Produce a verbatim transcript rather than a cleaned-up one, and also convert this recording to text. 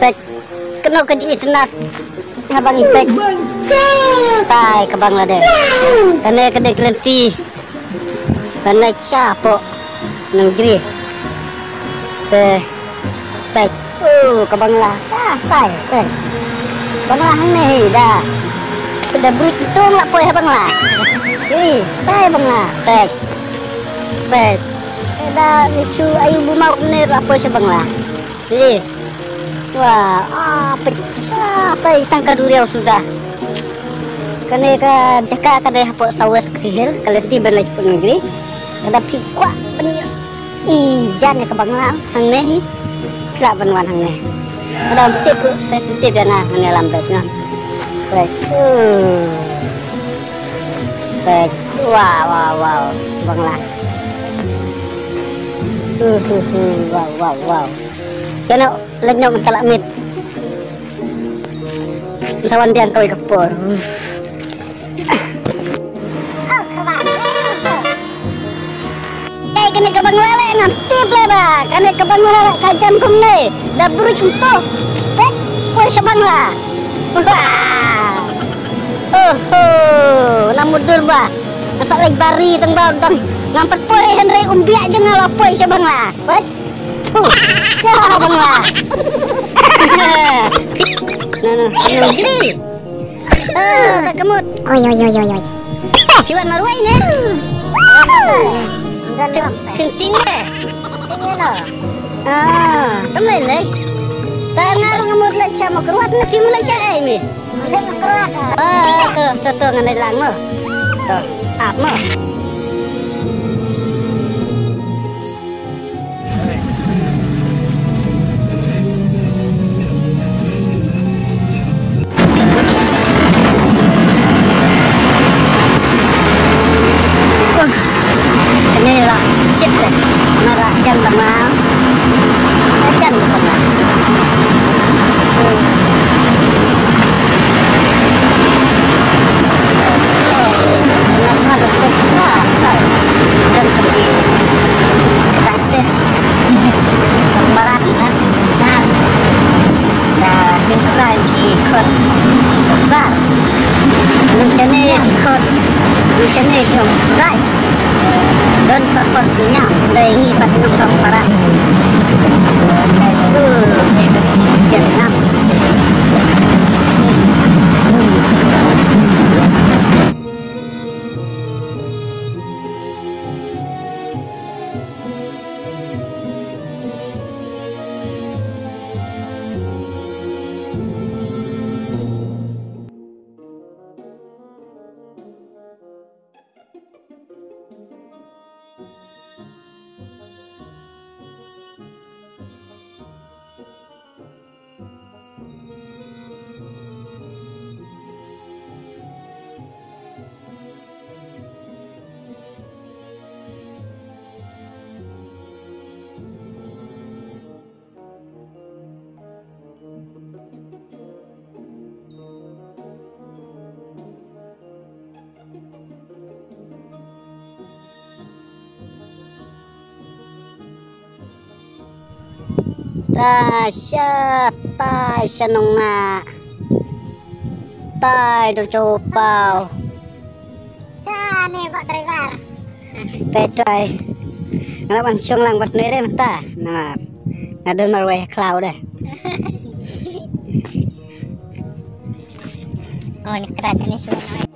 Peit, kano ka jingitynnad. Haba ngi peit, tai ka bangla de. Kane ka dei ka lynti ban leit sha hapoh Nongjri. Te peit, oh, ka bangla. Ah, tai, peit. Bangla hangne hi da. Da bridge tong la poi ha bangla. Hi, tai bangla. Peit. Peit. Da ni shu ayu bumau ne la poi sha bangla. Hi. Wah, ah, peit. Ah, peit tang ka duriau suda. Kane ka jaka ka dei hapoh South West Khasi Hills, ka lynti ban leit sha Nongjri. Ka da phi kwah ban ïoh. I jan ïa ka bangla hangne hi. Khlem ban wan hangne. Ka da tip ruh, sa tip ïa nga hangne lam beit nga. Peit. Uh. Peit. Wow, wow, wow. Bangla. Uh, uh, uh. Wow, wow, wow. Ïa no, leit noh mynta la miet. Sa wan biang kawei ka por. Ei, kane ka bangla leh ngam tip leh ba. Kane ka bangla leh ka jan kumne. Da bridge kumto. Peit, poi sha bangla. Wah. Oh, oh, na mudur ba. Masa leh bari tang ba tang. Ngam pat poi hynrei um biang jong nga la poi sha bangla. Peit. Huh. Sha bangla. No, no, no, jri. Ah, ta ka mut. Oi, oi, oi, oi, oi. Phi wan marwei ne? Phi, phi ting ne? Ah, tam lei lei. Ta nga ruh nga mut leit sha Mawkyrwat ne, phi mut leit sha ei mi? Leit Mawkyrwat. Ah, to, to, to, ngan leit lang mo. To, ap mo. Sini lah, shit deh. Nara jan tengah. Jan tengah. Sokbarat, kan? Sokbarat. Da, tin sokbarat, i khot. Sokbarat. Nung sene i khot. Nung sene i khot. Rai. Don khot khot sinya. Da, ini pat nung sokbarat. Itu, Vietnam. Tai sha, tai sha nong na. Tai dong chopaw. Sha ne ba driver. Tai tai. Nga ban shong lang bad ne re mynta. Namar nga don marwei khlaw de. Oh, ni kra ni suan.